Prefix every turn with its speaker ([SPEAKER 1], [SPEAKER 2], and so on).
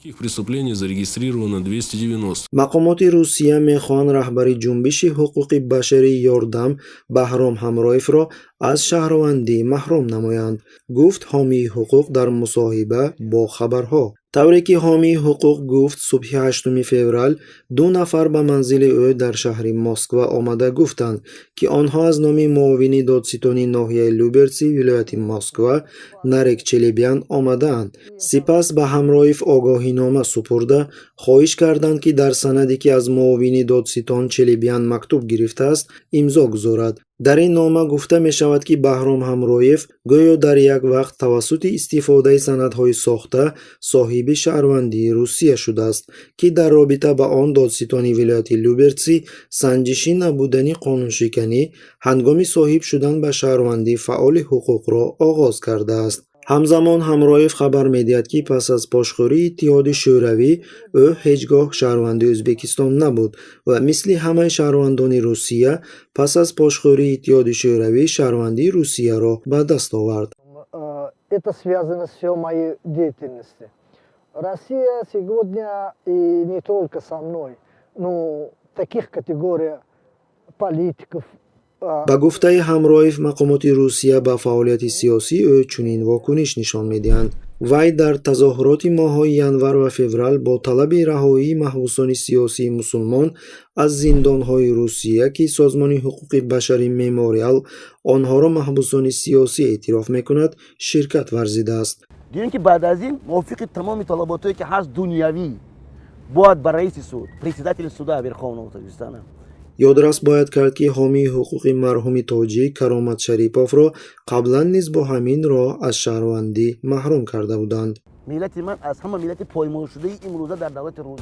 [SPEAKER 1] Таких преступлений зарегистрировано 290.
[SPEAKER 2] Мақомоти Русия мехоҳанд раҳбари ҷунбиши ҳуқуқи башарии «Ёрдам» Баҳром Ҳамроевро аз шаҳрвандӣ маҳрум намоянд, гуфт ҳомии ҳуқуқ дар мусоҳиба бо «Хабарҳо». Тавре ки ҳомии ҳуқуқ гуфт, субҳи 8 феврал ду нафар ба манзили ӯ дар шаҳри Москва омада гуфтанд, ки онҳо аз номи муовини додситони ноҳияи Люберци вилояти Москва Нарек Челебян омадаанд. Сипас ба Ҳамроев огоҳинома супурда, хоҳиш карданд, ки дар санаде, ки аз муовини додситон Челебян мактуб гирифтааст, имзо гузорад. Дар ин нома гуфта мешавад, ки Баҳром Ҳамроев гӯё дар як вақт тавассути истифодаи санадҳои сохта соҳиби шаҳрвандии Русия шудааст, ки дар робита ба он додситони вилояти Люберци санҷиши набудани қонуншиканӣ ҳангоми соҳиб шудан ба шаҳрвандии фаъоли ҳуқуқро оғоз кардааст. Ҳамзамон Ҳамроев хабар медиҳад, ки пас аз пошхӯрии Иттиҳоди Шӯравӣ ӯ ҳеҷ гоҳ шаҳрванди Ӯзбекистон набуд ва мисли ҳамаи шаҳрвандони Русия пас аз пошхӯрии Иттиҳоди Шӯравӣ шаҳрвандии Русияро ба даст овард.
[SPEAKER 3] Это связано с всей моей деятельностью. Россия сегодня, и не только со мной, ну, таких категорий политиков.
[SPEAKER 2] Ба гуфтаи Ҳамроев, мақомоти Русия ба фаъолияти сиёсии ӯ чунин вокуниш нишон медиҳанд. Вай дар тазоҳуроти моҳҳои январ ва феврал бо талаби раҳоии маҳбусони сиёсии мусулмон аз зиндонҳои Русия, ки созмони ҳуқуқи башарӣ «Мемориал» онҳоро маҳбусони сиёсӣ эътироф мекунад, ширкат варзидааст.
[SPEAKER 4] Дуюм, ки баъд аз ин мувофиқи тамоми талаботое, ки ҳаст дунявӣ, бояд ба раиси суд, председатели суда Верховного Таджикистана.
[SPEAKER 2] Ёдрас бояд кард, ки ҳомии ҳуқуқи марҳуми тоҷик Каромат Шариповро қаблан низ бо ҳамин роҳ аз шаҳрвандӣ маҳрум карда буданд.
[SPEAKER 4] Миллати ман аз ҳама миллати поймолшудаи имрӯза дар давлати Рус.